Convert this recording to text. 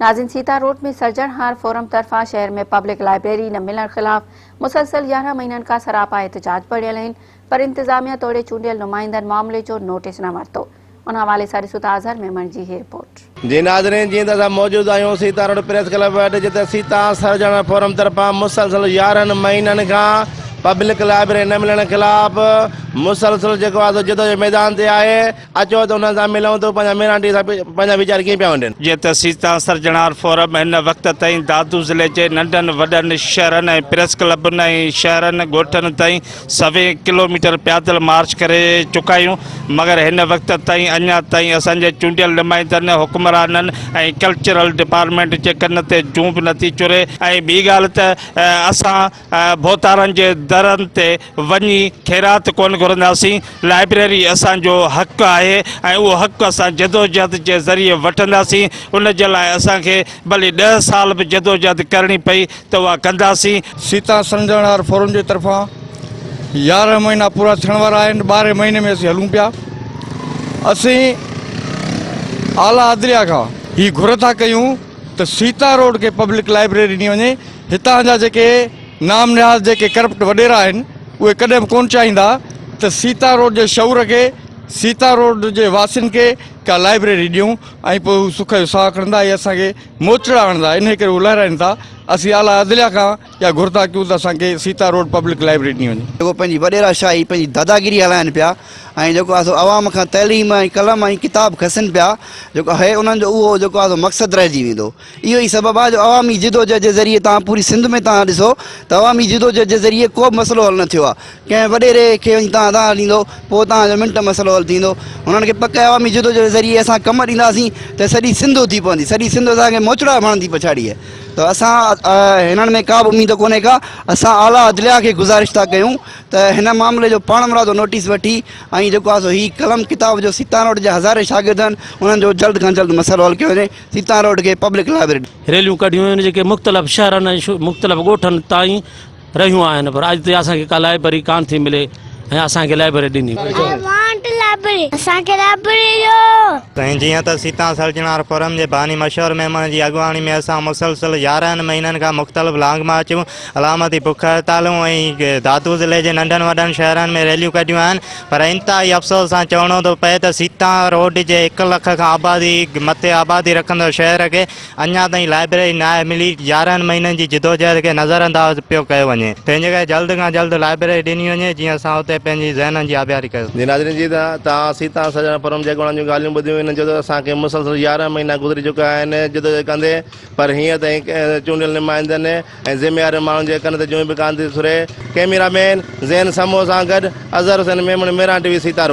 ناظرين سيتا روڊ ۾ سرجڻهار فورم طرفان شهر ۾ پبلڪ لائبريري نه ملڻ خلاف مسلسل 11 مهينن کان سراپا احتجاج بڻيل آهن پر انتظاميا توڙي چونڊيل نمائندن معاملي جو نوٽيس نه ورتو ان حوالي سان ڏسون ٿا اظهر ميمڻ جي هي رپورٽ. جي ناظرين جيئن ته اسان موجود آهيون سيتا روڊ پريس ڪلب وٽ جتي سيتا سرجڻهار فورم طرفان مسلسل 11 مهينن کان پبلڪ لائبريري نه ملڻ خلاف مسلسل جيڪو آهي سو جدوجهد ميدان تي آهي. اچو ته انهن سان ملون ته پنهنجا ميرانٽي سان پنهنجا ويچار ڪيئن پيا ونڊين. جيئن ته سيستان سرجڻهار فورم هن وقت تائين دادو ضلعي جي ننڍن وڏن شهرن ۽ پريس ڪلبن ۽ شهرن ڳوٺن تائين سوين ڪلوميٽر پيادل مارچ ڪري چڪا آهيون مگر هن وقت تائين اڃا تائين اسان جي چونڊيل نمائندن حڪمرانن ۽ ڪلچرل ڊپارٽمينٽ جي ڪن تي جون به نٿي چري ۽ ٻي ڳالهه ته اسان ڀوتارن جي درن تي وڃي خيرات ڪونه گهرنداسين، لائبريري اسان جو حق آهي ۽ اهو حق اسان جدوجهد جي ذريعي وٺنداسين، ان جي لاء اسان کي ڀلي ڏهه سال به جدوجهد ڪرڻي پئي ته اها ڪنداسين. سيتا سمجهڻهار فورم جي طرفان 11 مهينا پورا ٿيڻ وارا آهن، ٻارهين مهيني ۾ اسين هلون پيا. اسين اعليٰ عدليه کان هي گهر ٿا ڪيون ته سيتا روڊ کي پبلڪ لائبريري ڏني وڃي. هتان جا جيڪي نام نهاد جيڪي ڪرپٽ وڏيرا آهن اهي ڪڏهن به ڪونه چاهيندا ته سيتا روڊ جي شعور کي سيتا روڊ جي واسين کي ڪا لائبريري ڏيون ۽ پوء هو سک جو ساهه کڻندا ۽ اسان کي موچڙا هڻندا انهي ڪري هو لهرائين ٿا اسين اعليٰ عدليه کان اها گهر ٿا ڪيون ته اسان کي سيتا روڊ پبلڪ لائبريري ڏني وڃي. جيڪو پنهنجي وڏيرا شاهي پنهنجي داداگيري هلائن پيا ۽ جيڪو آهي سو عوام کان تعليم ۽ قلم ۽ ڪتاب کسن پيا جيڪو آهي انهن جو اهو جيڪو آهي سو مقصد رهجي ويندو. اهو ئي سبب آهي جو عوامي جدوجهد جي ذريعي توهان پوري سنڌ ۾ توهان ڏسو ته عوامي جدوجهد جي ذريعي ڪو به مسئلو حل نه ٿيو آهي ڪنهن وڏيري کي وڃي توهان دانهن ڏيندو پوء توهان جو منٽ مسئلو حل ٿيندو هنن کي پڪ آهي عوامي جدوجهد جي ذريعي اسان ڪم ڏينداسين ته سڄي سنڌ اٿي پوندي سڄي سنڌ اسان کي موچڙا هڻندي پڇاڙيء ته اسان هنن ۾ ڪا به اميد ڪونهي ڪا اسان اعليٰ عدليه کي گذارش ٿا ڪيون ته هن معاملي جو پاڻمرادو نوٽيس وٺي ۽ جيڪو آهي سو هي قلم ڪتاب جو سيتان روڊ جا هزارين شاگرد آهن انهن جو جلد کان جلد مسئلو حل ڪيو وڃي. سيتان روڊ کي پبلڪ لائبريري. ريليون ڪڍيون ويون جيڪي مختلف شهرن ۽ مختلف ڳوٺن تائين رهيون آهن پر اڄ تائين اسان کي ڪا لائبرري ڪانه ٿي ملي ۽ اسان کي لائبرري ڏني وڃي. I want library اسان کي لائبرري ڏيو. سائين جيئن ته سيتان سرجڻهار فورم جي باني مشهور ميمڻ جي اڳواڻي ۾ اسان مسلسل 11 مهينن کان مختلف لانگ مارچون، علامتي بک هڙتالون ۽ دادو ضلعي جي ننڍن وڏن شهرن ۾ ريليون ڪڍيون آهن پر انتهائي افسوس سان چوڻو ٿو پئي ته سيتان روڊ جي هڪ لک کان آبادي مٿي آبادي رکندڙ شهر کي اڃا تائين لائبريري ناهي ملي، 11 مهينن جي جدوجهد کي نظرانداز پيو ڪيو وڃي، تنهن جي ڪري جلد کان جلد لائبريري ڏني وڃي جيئن اسان اتي پنهنجي ذهنن جي آبياري ڪري سگهون. جي ناظرين جي ته توهان سيتان سڄڻ فورم جي اڳواڻن جون ڳالهيون ٻڌيون انهن چيو ته اسان کي مسلسل 11 مهينا گذري چڪا آهن جدوجهد ڪندي پر هينئر تائين چونڊيل نمائندن ۽ ذميوار ماڻهن جي ڪن تي جونء به ڪانه ٿي سري. ڪئميرا مين زين سمون سان گڏ اظهر حسين ميمڻ ميران ٽي وي سيتارو.